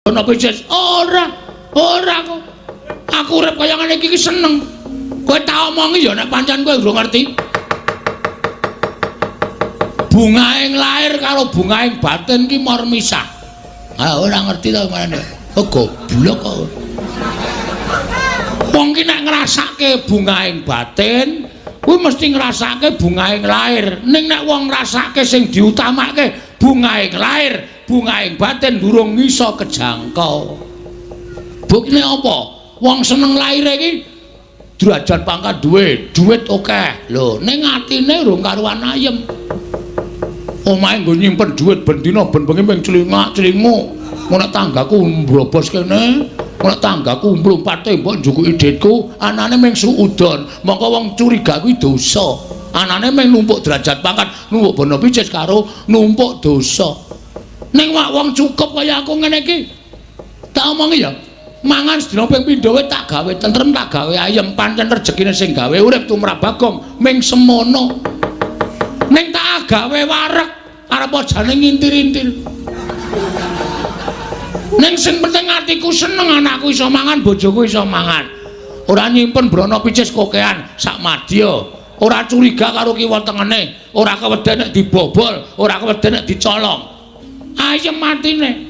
Brana picis. Ora, ora kok. Aku urip kaya ngene iki seneng. Kowe tak omongi ya nek pancen kowe urung ngerti. Bungaing lahir karo bungaing batin ki mor misah. Ah, ora ngerti to marane. Oh, goblok kok. Wong ki nek ngrasake bungaing batin, kuwi mesti ngrasake bungaing lahir. Ning nek wong ngrasake sing diutamake bungaing lahir, bungaing batin durung iso kejangkau. Buktine apa? Wong seneng lahire iki derajat pangkat duwe, duit akeh. Lho, ning atine urung karuan ayem. Omahe nggo nyimpen duit ben dina ben bengi ming clingak-clinguk. Nek tanggaku mbrobos kene, nek tanggaku mlumpat tembok njukuki dhitku, anane ming suudon. Mongko wong curiga kuwi dosa. Anane ming numpuk derajat pangkat, numpuk bono picis karo numpuk dosa. Ning wak wong cukup kaya aku ngene iki. Tak omongi ya. Mangan sedina ping pindho wae tak gawe tentrem, tak gawe ayem, pancen rejekine sing gawe urip tumrap Bagong ming semono. Ning tak gawe wareg arep jane ngintir-intir. Ning sing penting atiku seneng, anakku iso mangan, bojoku iso mangan. Ora nyimpen brana picis kokean sak madya. Ora curiga karo kiwa tengene, ora keweden nek dibobol, ora keweden nek dicolong. Ayem atine.